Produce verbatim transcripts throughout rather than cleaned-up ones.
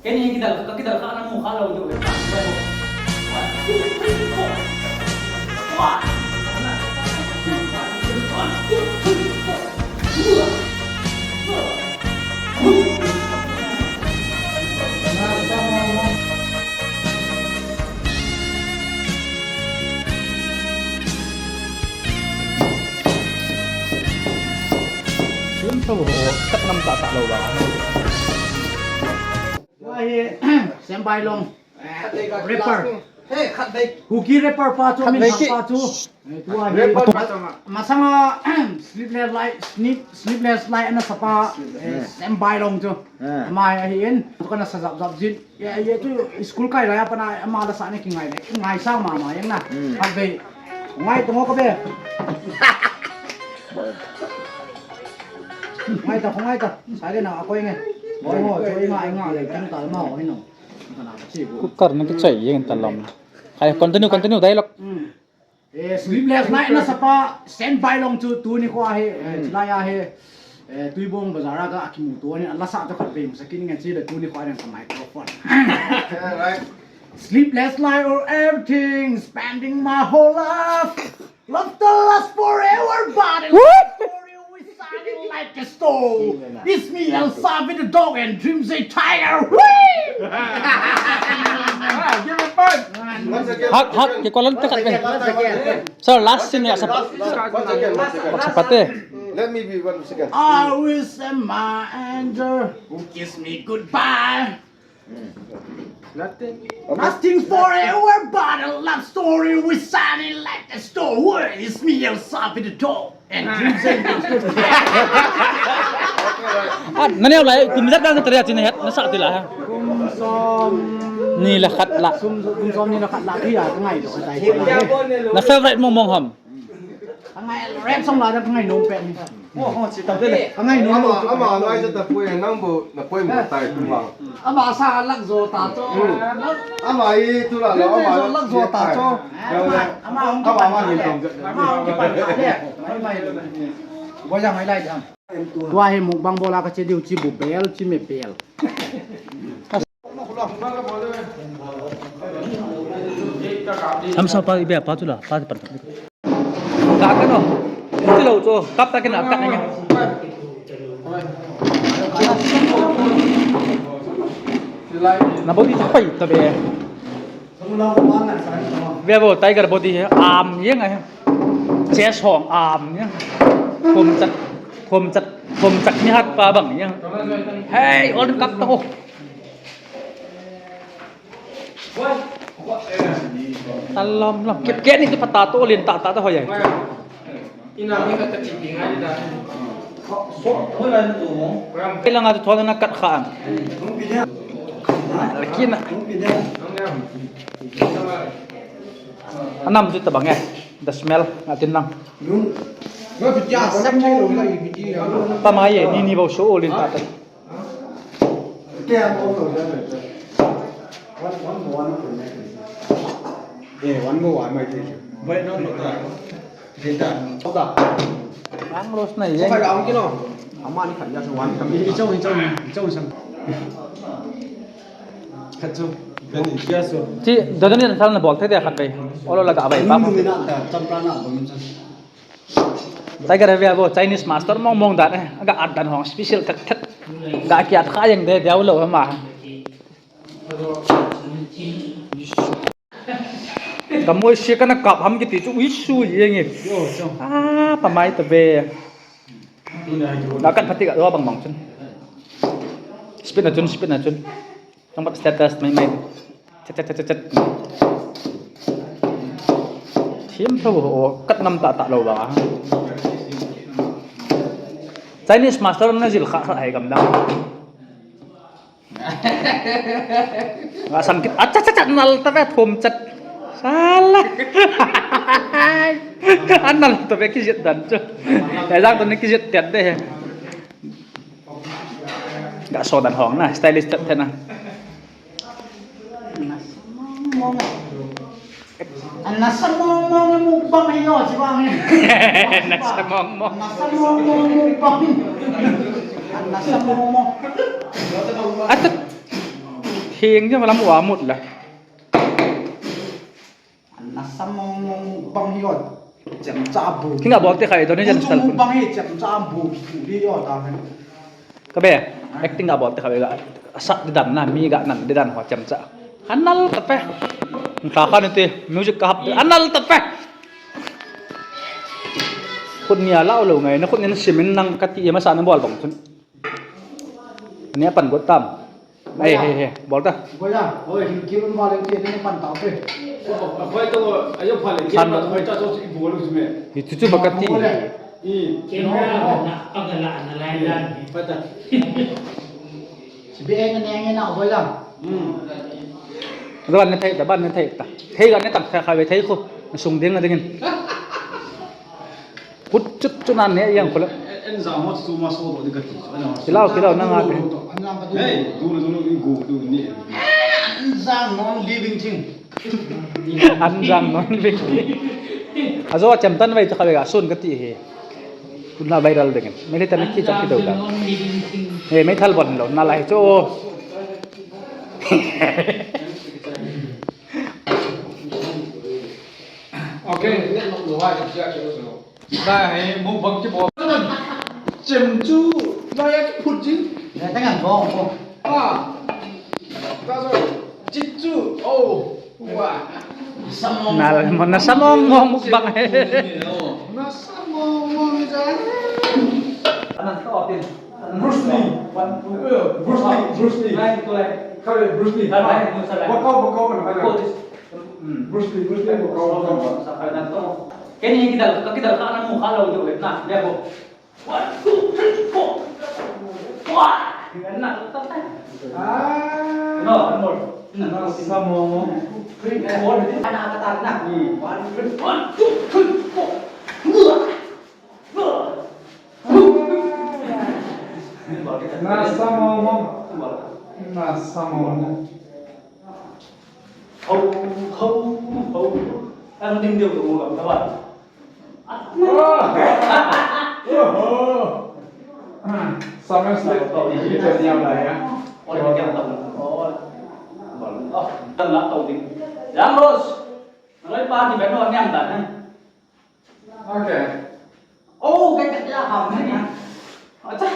Kei ni kidal, kakidal kha na mu kha lou diu ve. One, two, three, four. One. One, two, three, four. Film show ho, kat nam ta ta lou ba. Tua hi, Sembai Long, rapper. Kuki rapper pa chu, min pa chu. Eh, tua hi. Masanga, Sleepless Light, Sleep, Sleepless Light ana sapa, eh, Sembai Long chu. Ama hi ahin, tu kana sa jap jap jin. Ye, ye, tu school kai lai a pat na, ama la sa ni kingai le, kingai sa mama jeng na. Hmm. Khatvei. Ngai to ngo ka be. Ngai ta, ngai ta. Sa le na, a koi nge. Koi ngo, koi ngai, ngai le, kin ta ma ho, hino. Kana chi bu. Cooker na kichai jeng ta lom. Hai, continue, continue, dialogue. Hmm. Eh, Sleepless Night na sapa, Sembai Long chu tuni kho ahi, eh, chulai ahi, eh, Tuibong Bazar a ka akimuto ni, a lasa to khatvei musa kit nge chule tuni kho ahi ka microphone. Yeah, right. Sleepless night or everything, spending my whole life. Love to last forever, but it's story we shining like a star. It's me, Elsa, with the dog and dreams a tiger. Whee! Ah, give me five. Once again, Hak, hak, once again. Kikolan tekat be. Once again, once again. Sir, last scene ya, sapa. Once again, once again. Sapate. Let me be one second. I wish my angel who kiss me goodbye. Nothing. Nothing forever but a love story. We shining like a star. Where is me, Elsa, with the dog and dreams and dreams. Ah, nani lai, kum jat dang tari atin het, nasa tila ha. Kum som. Ni la khat la. Kum, kum som ni la khat la, iya, ngai do, tai. Na favorite mong mong ham. Angai rap song la da ngai nom pet ni. Oh, oh, chi ta de le. Angai nom. Ama, ama ngai sa ta pui nang bo na pui mo tai tu ma. Ama sa lak jo ta cho. Hmm. Ama i tu la la, ama sa lak jo ta cho. Ama, ama hong ki pan. Ama hong ki pan. Bo jang mai lai jang. Tua hi mukbang bola ka che diu chi bu bel, chi me bel. Hamsa pa ibe pa tu la, pa pan. Ka ka no. Ti lo cho, kap ta ke na, kap na. Na body ta pai ta be. Ve vo, tiger body he, arm jeng ahi. Chest hong arm jeng. Khum chat, khum chat, khum chat ni hat pa bang jeng. Hey, all kap ta ho. Talom lom. Kip ke ni tu pata to lin ta ta to ho ye. Ina ni ka ta chi pi ngai da. So, so, ko la ni tu mo. Kailangan tu thon na kat kha. Lakina. Anam tu tabang eh. The smell, atin lang. Pamai eh, ni ni bau so lin ta ta. One, one more, one more. Eh, one more, one more. Wait, no, no, no. Ang los na yan. Ang kino. Ama ni kanya sa one kami. Ito, ito, ito, ito. Khatso. Kani, kya so? Chi, dodon ni sal na bol the de khat bai. Olo laga abai pa. Mumina ta, champra na, bumsa. Tiger ve vo Chinese master mong mong dan eh. Aga at dan hong special that that. Ga kiat kha yang de diaw lo ma. Ka moi sia kana kap ham kiti chu ui su jeng e. Ah, pamai ta ve. Ga kat phati ga bang bang chun. Speed na chun, speed na chun. Tang bat status mai mai. Chat chat chat chat. Thiam tho ho kat ngam ta ta lo ba. Chinese master na jil kha kha hai gam dang. Nga sang kit, a chat chat chat nal ta ve thum chat. Sala. An nal ta ve kijit dan chu. Ka jang to ni kijit tet de. Ga so dan hong na, stylist tet na. Nasa mong mong mukbang ayo, si bang. Nasa mong mong. Nasa mong mong mukbang. Nasa mong mong. Atat. Hing jong lam u a mut la. Nasa mong mong mukbang hi ot. Chemcha bu. Kinga bol te khai, Donnie Jen style. Mukbang hi chemcha bu bu hi ot a. Ka be, acting ga bol te kha be ga, asat di dan na, mi ga nan di dan ho chemcha. Anal ta pe. Kha kha ni te, music ka hap, anal ta pe. Khut nia lau lo ngai, na khut nia na simin nang kati, masa na bol bang chun. Nia pan got tam. Ai, he, he, bol ta. Boya, oi, hin kilun ba le ti ne pan ta pe. Khoi to, ayo pha le, san ba khoi ta so si bol lu me. Hi chu chu ba kati. Bol le. I. Camera na pagala na lai dan. Pata. Si be nge nge na boy la. Hmm. Ban ne thei ta, ban ne thei ta. Thei ga ne tang thei kha ve thei khu. Sung ding na dingin. Kut chut chut nan ne yang khu la. En za mo chu ma so do de ka ti. Kilau, kilau, na nga te. Hey, du du du go du ni. An jang non living thing. An jang non living thing. Ajo chemtan vai cha kha ve ga sun kati he. Tuna viral dengin. Meilhei tan kichap kidou ta. He, meithal bon lo, na lai chu. Okay. Na he, mukbang kibol. Chem chu, na ya kiphut jing. Ya, ta ngan bong, bong. Ah. Ta so, chi chu. Oh. Wow. Nal, mo nasa mong mong mukbang. Nasa mong mong ja. Bruce Lee. Bruce Lee, Bruce Lee. Kare Bruce Lee. Bakau, bakau, bakau. Bruce Lee, Bruce Lee, bakau, bakau. Keni kidal, kidal ka na mu kha lo jo na, ya bo. One, two, three, four. Wah! Ngena tak tak. Ah. No, one more. Nasa mong mong. Three, four. Ana kata na. Hmm. One, three, one, two, three, four. Nasa mong mong. Nasa mong mong. Ho, ho, ho. Ang ding deu tu mo kam ta ba. Summer Slap. Ito niya ba ya? Okay. Oh, kaya kaya ham na. Acha.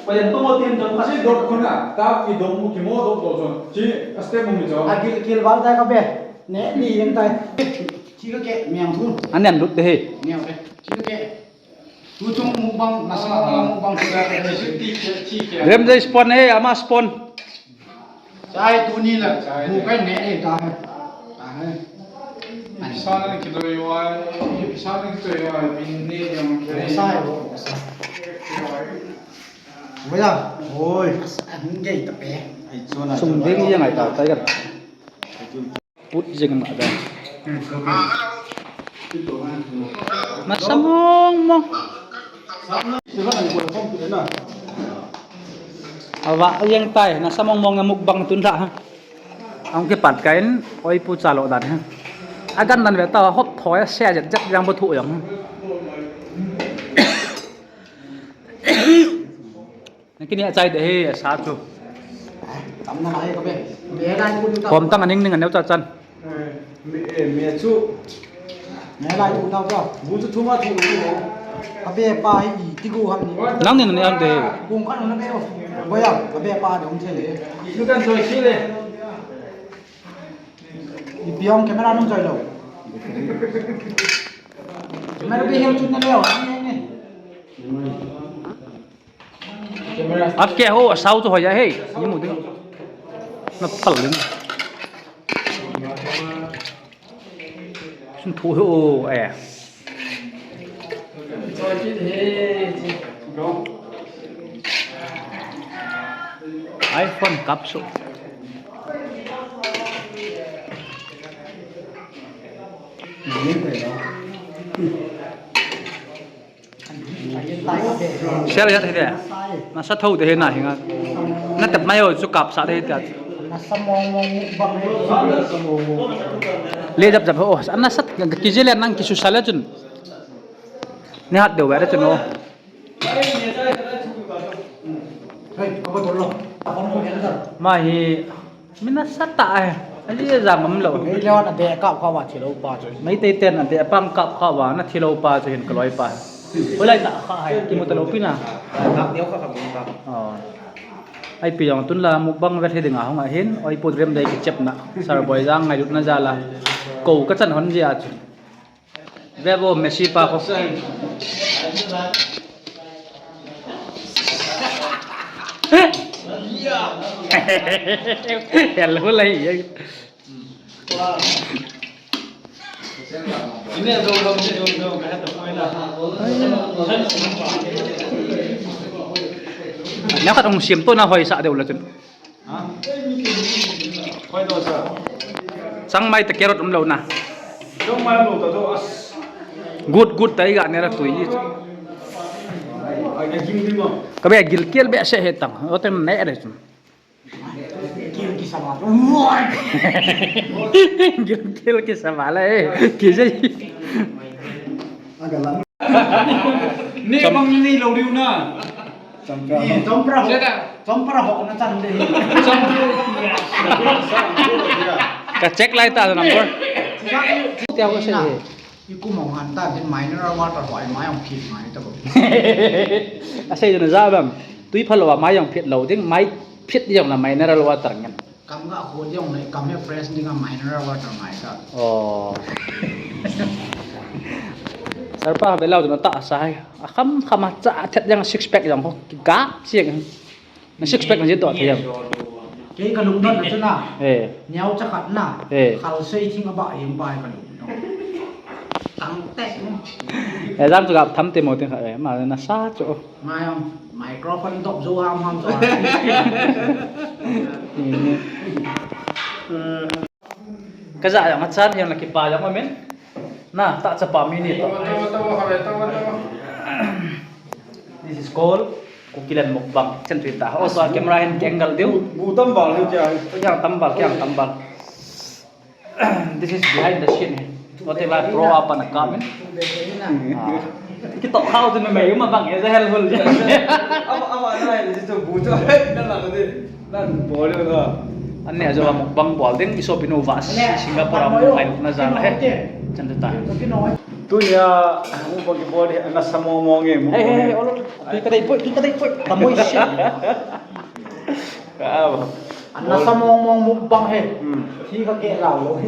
Ko yan to mo tin to. Chi dot ko na. Ta ki dot mo ki mo dot to chon. Chi step mo mi chon. A kil kil bal ta ka be. Ne ni yang tai. Chi ka ke miang thun. An yan lut te he. Miang te. Chi ka ke. Tu chung mukbang, nasa mukbang. Remjai spawn he, ama spawn. Chai tuni la, bu kai ne e ta hai. Ta hai. Pisa na kidoi wai, pisa na kidoi wai, bin ne jong ke. Sa hai bo, sa. Boya, oi, an gei ta pe. Ai chona. Sung ding yang ai ta, tiger. Put jing ma da. Nasa mong mong. Ava yang tai, nasa mong mong mukbang tun tha ha. Ang kipat kain, oi pu chalo dan ha. Agan dan ve ta hop thoi se jet jet yang bo thu yang. Na kini achai de he, asa chu. Tam na lai ko be. Me lai ko ta. Kom tang aning ning aneu cha chan. Eh, me, eh, me chu. Me lai ko ta ta. Bu chu thuma thu ko. Abe pa hi i ti ko ham ni. Nang ni na ni an de. Kung kan na be o. Boya, abe pa de um che le. Lu kan choi si le. I piong camera nung choi lo. Camera be hiu chun na leo. Ni, ni. At ke ho, asau chu hoiya he. Ni mu ding. Na phal ding. Sun thu ho, eh. iPhone kap so. Sel jat hi de. Nasa tho de he na hinga. Na tep mai ho chu kap sa de he ta. Nasa mong mong mukbang. Le jap jap ho. Ana sat ki jile nang ki su sale chun. Ni hat de wa de chun ho. Hey, apa tolo? Ama hi mi nasatah ahi. Ali jang umlou. Meitei ten adeh kap khah uva na thilou pa chu hin kaloi pa. Ulai na kha hai kimu talou pi na. Ipi jong tun la mukbang vet hi dinga hung ahin. Oi pu rem dei kichepna. Sarboi jang ngailutna jal a. Kou kachan hon jia chu. Vevo Messi pa ko. Hel hu lai. Nya khat hung sim to na hoi sa deu la chun. Changmai ta carrot umlou na. Good, good ta iga nera tui. Kabe gilkel behseh he tang. Oten ne re chun. Gilkel kisa bala e. Kijai. Ni bang ni lou diu na. Chompra ho na chan de. Ka check lai ta number. Tia ko se. Ikum ong han ta din mineral water ho ai mai ong phit mai ta bo. Asei na ja bam. Tui phalou a mai ong phit lou ding, mai phit jong na mineral water ngen. Kam ga khol jong le kam he fresh ding a mineral water mai ta. Oh. Sir pa ve lau na ta sa hai. A kham kham a cha thet jang six pack jang ho. Ga chiang. Na six pack na jin to thei jam. Kei ka lungdon na chu na. Eh. Niau cha khat na. Eh. Khal sei thing a ba him ba ka lungdon. Tang te. Eh, jam chu ga tham te mo te kha. Eh, ma na sa chu. Mai ang microphone dop zo ham ham zo. Ka ja jong achan jong la kipa jong amen. Na, ta chapa mi ni to. This is called Kukiland mukbang. Chen tui ta. Also, camera hin angle diu. Bu tam bal hi kya hai? Kya tam bal, kya tam bal. This is behind the scene. Hotel a pro apa na kamin. Ah. Kitok hao tu na mai uma bang e, helpful. Ama, ama na ni tu bu tu na la de. Nan bol yo na. Anni ajo mukbang bol ding, i sopinu va Singapore a mukbang na ja la he. Chan ta. Tunia mukbang kibol hi ana sa mong mong e. Hey, hey, hey, olo. Tui ka dei poi, tui ka dei poi. Tamoi si. Ka ba. Ana sa mong mong mukbang he. Hmm. Hi ka ke la lo.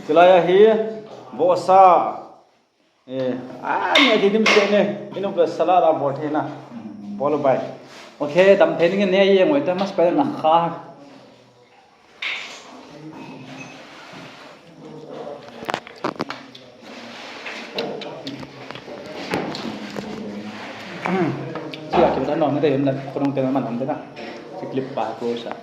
Chulai a hi. Bo sa. Eh, ah, ni di dim se ne. Inu plus salad a bol the na. Bol bai. Okay, tam the ni ne ye ngoi ta mas pa na kha. Siya kita no, na de na ko nung te na man te na. Si clip pa ko sa.